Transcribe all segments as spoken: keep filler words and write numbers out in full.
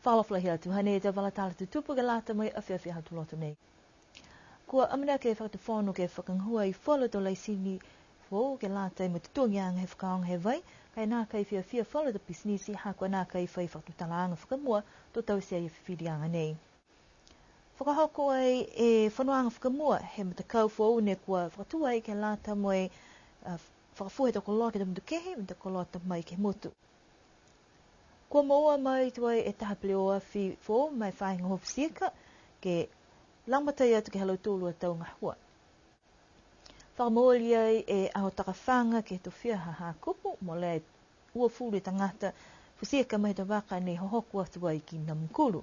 Fakaalofa lahi atu, hanei e tau vala tala tutupu ke lata mo e afiafi Aho Tuloto nei. Kua amanaki e Fakatufono ke fakagahua e falu tau laisini foou ke lata mo e totogiaga he fakaaoga he vai, ka e nākai fiafia e falu tau pisinisi ha kua nākai fai fakatutalaaga fakamua to taute ai e fifiliaga nei. Fakahoko ai e fonoaga fakamua he matakau foou ne kua fakatū ai ke lata mo e, a, fakafua he tau koloa ke he tau motu kehe, mo e tau koloa ta mai ke he motu. Kua moua mai tuai e taha peleoafi foou ma e faahi gahua futi ika, ke lagomatai atu ke he ha lautolu a tau gahua. Fakamooli ai e aho takafaga ke he tofia ha Hakupu, molea e uafulu e tagata futi ika mai he tau vaka ne hohoko atu ai ki Namukulu.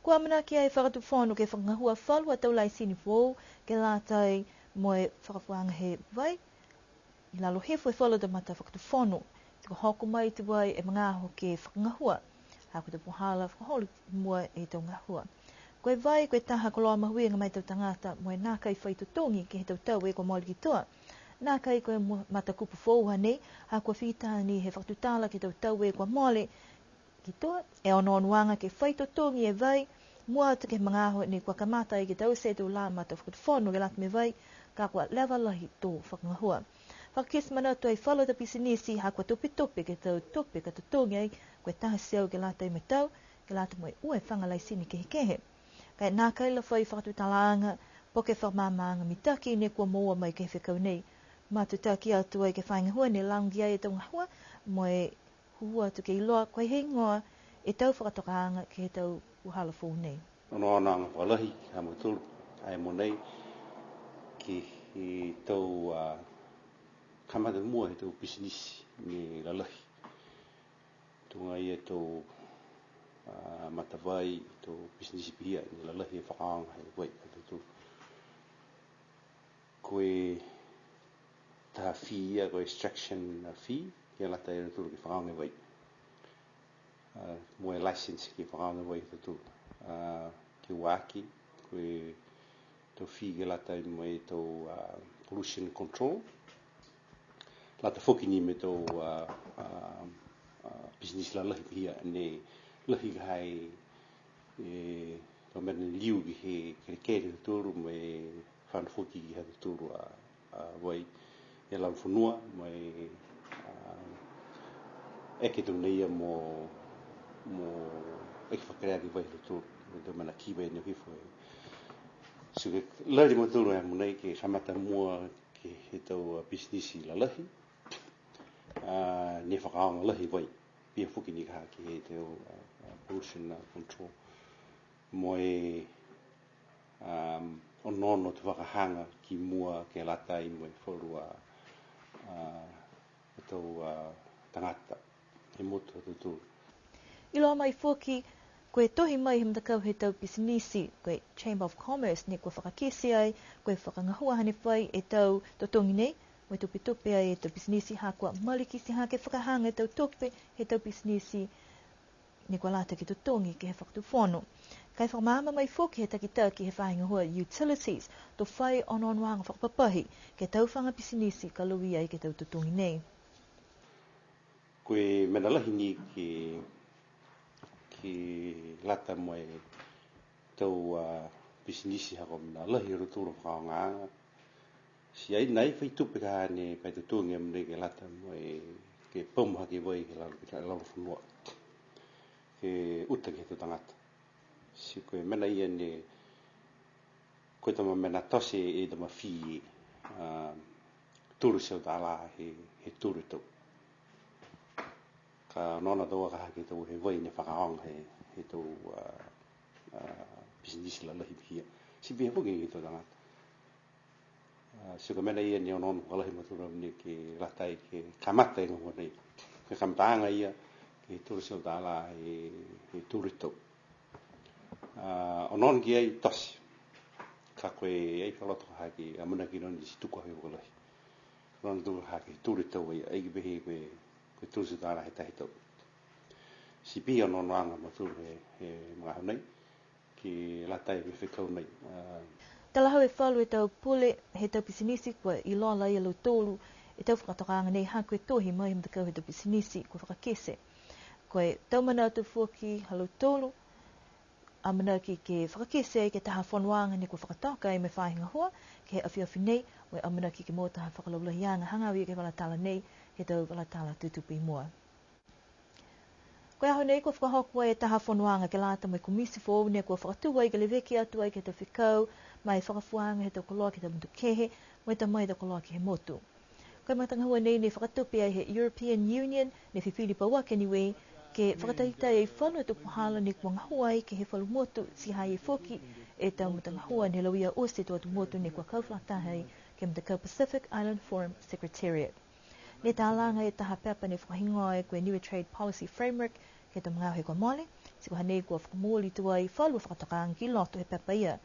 Kua amanaki ai e Fakatufono ke fakagahua falu a tau laisini foou ke lata mo e fakafuaaga he vai, i lalo hifo he falu a tau matafakatufono. Ti kua hoko mai tuai e magaaho ke fakagahua, ha ko e tau puhala fakaholo ki mua e tau gahua. Ko e vai, ko e taha koloa mahuiga ma e tau tagata, mo e nākai fai totogi ke he tau tau kua mole ki tua. Nākai ko e mo-, matakupu foou hanei, ha kua fita ni he fakatutala ke he tau tau kua mole ki tua, e onoonoaga ke fai totogi e vai, mua atu ke he magaaho ne kua kamata ai ke taute e tau lā matafakatufono ke lata mo e vai, ka kua leva lahi e tau fakagahua. Fakakite manatu ai e falu a tau pisinisi ha kua tupetupe ke he tau tupe ka totogi ai, ko e taha e teau ke lata mo e tau, ke lata mo e ua e faga laisini kehekehe. Ka e nākai la fai fakatutalaaga, po ke fakamaamaaga mitaki ne kua moua mai ke he fekau nei. Matutaki atu ai ke he faahi gahua ne lagogi ai e tau gahua, mo e hūhū atu ke iloa ko e heigoa e tau fakatokaaga ke he tau puhala foou nei. Onoonoaga fakalahi ha mautolu, ai mo nei, ke he tau, a, kamata mua he tau pisinisi ne lalahi. Tuga ia e tau, a, matavai, tau pisinisi pihia ne lalahi e fakaaoga he vai ha tautolu. Ko e taha fee ia, ko e extraction fee, ke lata ia tautolu ke fakaaoga e vai. A, mo e license ke fakaaoga e vai ha tautolu. A, ke ua aki, ko e tau fee ke lata mo e tau, a, pollution control. Lata foki ni mo e tau, a, a, a, pisinisi lalahi pihia ne lahi ka ha e, e, tau mena ne liu ke he kelekele ha tautolu mo e fano foki ke he ha tautolu a, a, vai. E lau fonua, mo e, a, eke tau nei ia mo, mo eke fakaleaga e vai ha tautolu, mo e tau mena ki vai ne hifo e. So ke lali mo tautolu he aho nei ke kamata mua ke he tau, a, pisinisi lalahi, a, ne fakaaoga lahi e vai. Pihia foki ni ka ha ke he tau, a, a, pollution, a, control. Mo e, um, onoono atu fakahaga ki mua ke lata mo e falu a, a, tau, a, tagata he motu ha tautolu. Iloa mai foki, ko e tohi mai he matakau he tau pisinisi, ko e Chamber of Commerce, ne kua fakakite ai, ko e fakagahua hane fai e tau totogi nei, mo e tupetupe ai e tau pisinisi ha kua malikiti hake fakahaga e tau tupe he tau pisinisi ne kua lata ke totogi ke he fakatufono. Ka e fakamaama mai foki he takitaki he faahi gahua Utilities, to fai onoonoaga fakapapahi ke he tau faga pisinisi ka lauia ai ke he tau totogi nei. Ko e mena lahi ni ke, ke lata mo e tau, a, pisinisi ha ko e mena lahi ha tautolu a fakaaogaaga. Ti ai nai fai tupe ka ne fai totogi a mena ke lata mo e ke pamu hake e vai ke lalo, ke lalo fonua. Ke uta ke he tau tagata. Ti ko e mena ia ne, ko e tama mena tote e tama fee, a, tolu e teau tālā he, he tolu e tau. Ka onoono atu ka ha ke he tau he vai ne fakaaoga he, he tau, a, a, pisinisi lalahi pihia. Ti pihia foki ke he tau tagata. A, ti ko e mena ia ne onoono fakalahi a mautolu ne ke lata ke kamata e gahua nei. Ko e kamataaga ia ke tolu e teau tālā he, he tolu e tau. A, onoono ki ai tote. Ka ko e ai fakaloto ka ha ke amanaki nō ni ti tuku a he fakalahi. Onoono tuku ha ke tolu e tau ai, ai ke pehē ko e, ko e tolu e teau tālā he taha e tau. Ti pihia e onoonoaga ha mautolu he, he magaaho nei. Ke lata mo e fekau nei. A. Talahau e falu he tau pule he tau pisinisi kua iloa laia e lautolu e tau fakatokaaga nei ha ko e tohi mai he matakau he tau pisinisi kua fakakite. Ko e tau manatu foki ha lautolu, amanaki ke fakakite ai ke he taha fonoaga ne kua fakatoka ai mo e faahi gahua, ke he afiafi nei, mo e amanaki ke moua taha fakalaulahiaga hagaao ia ke he vala tala nei, he tau vala tala tutupu i mua. Ko e aho nei kua fakahoko ai e taha fonoaga ke lata mo e komiti foou ne kua fakatū ai ke leveki atu ai ke he tau fekau, mo e fakafuaaga he tau koloa ke he tau motu kehe, mo e ta mai he tau koloa ke he motu. Ko e matagahua nei ne fakatupe ai he European Union, ne fifili pauaki a Niue, ke fakataitai ai falu a tau puhala ne kua gahua ai ke he falu motu, ti ha i ai foki e tau matagahua ne lauia oti e tau atu motu ne kua kau fakalataha ai ke he matakau Pacific Island Forum Secretariat. Ne talaga e taha pepa ne fakahigoa ai ko e Niue Trade Policy Framework, ke he tau magaaho kua mole, ti ko e ha nei kua fakamooli tuai falu a fakatokaaga ki loto he pepa ia.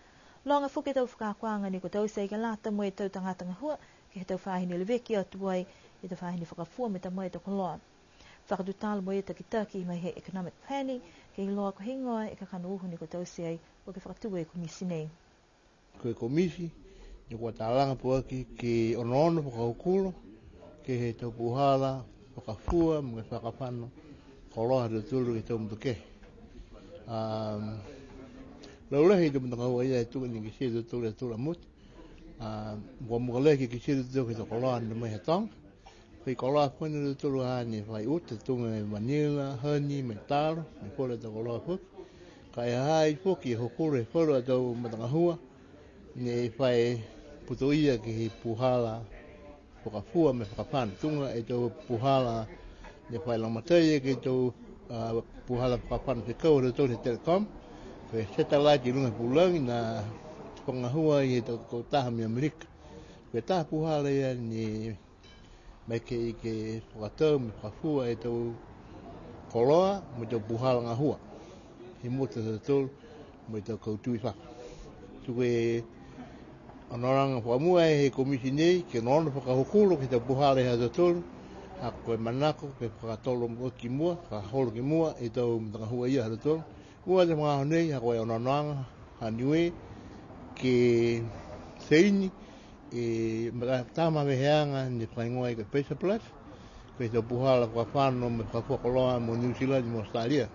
Loga foki e tau fakaakoaga ne kua taute ai ke lata mo e tau tagata gahua, ke he tau faahi ne leveki atu ai, e tau faahi ne fakafua mo e ta mai e tau koloa. Fakatutala mo e takitaki mai he economic planning, ke iloa ko e heigoa e kakano uho ne kua taute ai, po ke fakatū e komiti nei. Ko e komiti, ne kua talaga pauaki ke onoono fakahokulo, ke he tau puhala, fakafua, mo e fakafano, koloa ha tautolu ke he tau motu kehe. Um, laulahi e tau matagahua ia e tuga ni kitia e tautolu e tau lā motu. Um, kua muka lahi ke kitia e tautolu ke he tau koloa ne mai he toga. Fai koloa foki ni a tautolu ha ne fai uta, tuga e vanila, honey, mo e taro, mo e falu a tau koloa foki. Ka e ha ha i ai foki e hokulo he falu a tau matagahua, ne fai putoia ke he puhala fakafua mo e fakafano. Tuga e tau puhala ne fai lagomatai ke he tau, a, puhala fakafano fekau ha tautolu he Telecom. Ko e satellite i luga he pulagi ne fakagahua ai he tau kautaha mai Amerika. Ko e taha puhala ia ne maeke ke fakatau mo e fakafua e tau koloa mo e tau puhala gahua he motu ha tautolu mo e tau kautū i fafo. Tuku e onoonoaga fakamua he komiti nei ke onoono fakahokulo ke he tau puhala ha tautolu, ha ko e manako ke fakatolo ki mua, fakaholo ki mua e tau matagahua ia ha tautolu. Ua e magaaho nei, ha ko e onoonoaga ha Niue ke saini e mata-, taha maveheaga ne fakahigoa ai ko e PACER Plus, ko e tau puhala fakafano mo e fakafua koloa mo Niu Silani mo Australia.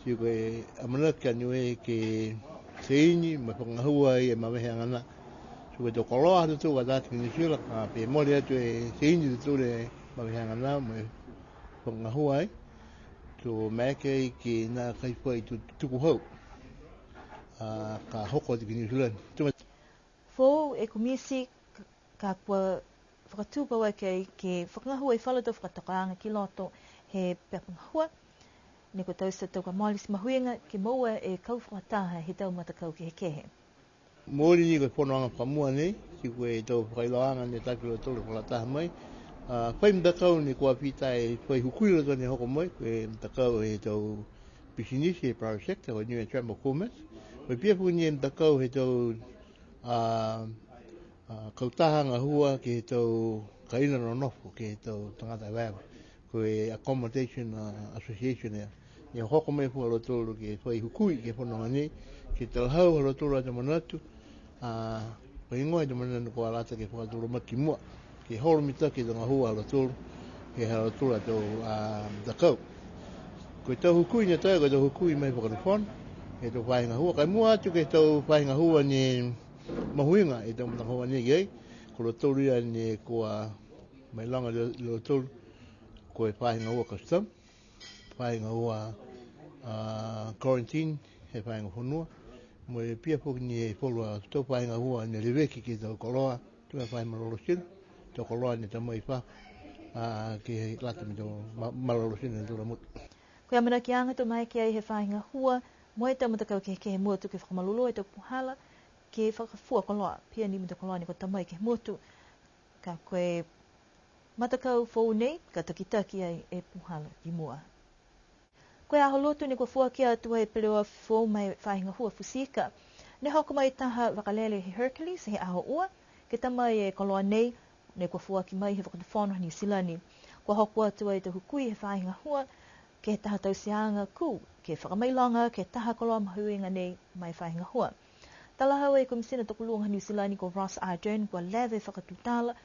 Ti ko e amanaki a Niue ke saini mo e fakagahua ai e maveheaga na. Ti ko e tau koloa ha tautolu ka ta atu ki Niu Silani, ka pehē mole atu e saini tautolu e maveheaga na mo e fakagahua ai. To maeke ai ke nākai fai tu-, tukuhau. A, ka hoko atu ki Niu Silani. Tuga. Foou e komiti ka, ka kua fakatū pauaki ai ke fakagahua e falu tau fakatokaaga ki loto he pepa gahua. Ne kua taute e tau kua mole ti mahuiga ke moua e kau fakataha he tau matakau kehekehe. Mooli ni ko e fonoaga fakamua nei, ti ko e tau fakailoaaga ne taki a lautolu ke fakataha mai. A, fai matakau ne kua fita e fai hukui a lautolu ne hoko mai, ko e matakau he tau pisinisi, he private sector, ko e Niue Chamber of Commerce. Ko e pihia foki ni e matakau he tau, a, a, kautaha gahua ke he tau kaina nonofo, ke he tau tagata evaeva. Ko e Accommodation, a, Association ia. Ne hoko mai foki a lautolu ke fai hukui ke he fonoaga nei, ke talahau ha lautolu a tau manatu, a, ko e heigoa e tau manatu kua lata ke fakatolomaki ki mua, ke holo mitaki e tau gahua ha lautolu, ke he ha lautolu a tau, a, matakau. Ko e tau hukui ne taute, ko e tau hukui mai he Fakatufono, ke he tau faahi gahua, ka e mua atu ke he tau faahi gahua ne mahuiga e tau matagahua nei ki ai, ko lautolu ia ne kua mailoga e lautolu, ko e faahi gahua custom, faahi gahua, a, quarantine, he faahi gahua fonua, mo e pihia foki ni e falu a tau faahi gahua ne leveki ke he tau koloa, tuga e faahi malolō tino, tau koloa ne ta mai i fafo, a, ke lata mo e tau ma-, malolō tino he tau lā motu. Ko e amanakiaga to maeke ai he faahi gahua, mo e tau matakau kehekehe he motu ke fakamalolō e tau puhala, ke fakafua koloa, pihia ni mo e tau koloa ne kua ta mai ke he motu. Ka ko e matakau foou nei, ka takitaki ai e puhala ki mua. Ko e aho Lotu ne kua foaki atu ai e peleoafi foou ma e faahi gahua futi ika. Ne hoko mai taha vakalele he Hercules he aho ua, ke ta mai e koloa nei, ne kua foaki mai he Fakatufono ha Niu Silani. Kua hoko atu ai e tau hukui he faahi gahua, ke he taha tauteaga kū, ke fakamailoga, ke he taha koloa mahuiga nei ma e faahi gahua. Talahau e Komisina Tokoluga ha Niu Silani ko Ross Ardern, kua leva e fakatutala,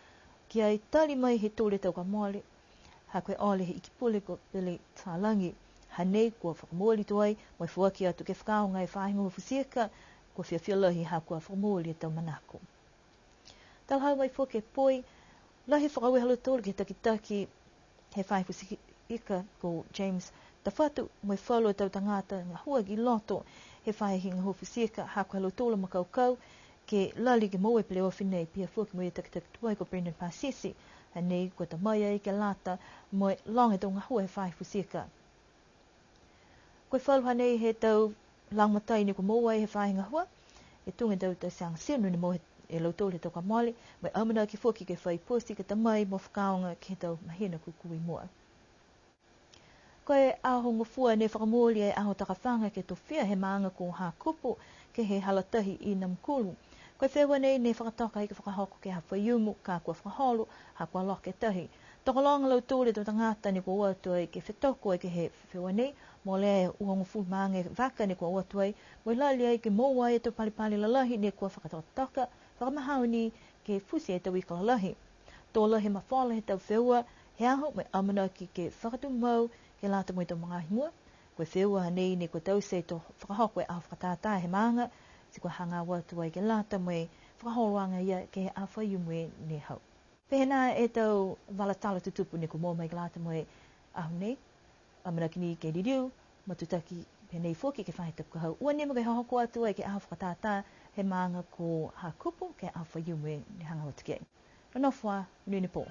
ki ai tali mai he tolu e tau kua mole, ha ko e ole he Ikipule ko Billy Talagi. Hanei kua fakamooli tuai, mo e foaki atu ke fakaaoga e faahi gahua futi ika, kua fiafia lahi ha kua fakamooli e tau manako. Talahau mai foki e poi, lahi e fakaaue ha lautolu ke he takitaki he faahi futi ika ko James Tafatu, mo e falu a tau tagata gahua ki loto he faahi gahua futi ika, ha ko e ha lautolu a makaukau ke lali ke moua e peleoafi nei, pihia foki mo e takitaki tuai ko Brendan Pasisi, hanei kua ta mai ai ke lata mo e loga e tau gahua he faahi futi ika. Ko e falu hanei he tau lagomatai ne kua moua ai he faahi gahua, e tuga e tau tauteaga tino ne moua e lautolu he tau kua mole, mo e amanaki foki ke fai poti ke ta mai mo fakaaoga ke he tau mahina kua kū i mua. Ko e aho Gofua ne fakamooli e aho takafaga ke tofia he maaga ko Hakupu, ke he hala tahi i Namukulu. Ko e feua nei ne fakatoka ai ke fakahoko ke he aho Faiumu, ka kua fakaholo, ha kua loka e tahi. Tokologa a lautolu e tau tagata ne kua o atu ai ke fetoko ai ke he feua nei, molea e ua hogofulu ma ga e vaka ne kua o atu ai, mo e lali ai ke moua ai e tau palepale lalahi ne kua fakatokatoka, fakamahaoni ke futi e tau ika lalahi. To lahi e mafola he tau feua he aho, mo e amanaki ke fakatumau ke lata mo e tau magaaho i mua. Ko e feua nei ne kua taute to fakahoko e aho fakatātā he maaga, ti kua hagaao atu ai ke lata mo e fakaholoaga ia ke he aho Faiumu ne hau. Pehē nā e tau vala tala tutupu ne kua moua mai ke lata mo e aho nei, amanaki ni ke liliu matutaki pehē nei foki ke he faahi tapu ka hau. Ua nimo ke hohoko atu ai ke he aho fakatātā he maaga ko Hakupu ke he aho Faiumu ne hagaao atu ki ai. Nonofo ā, monuina e pō.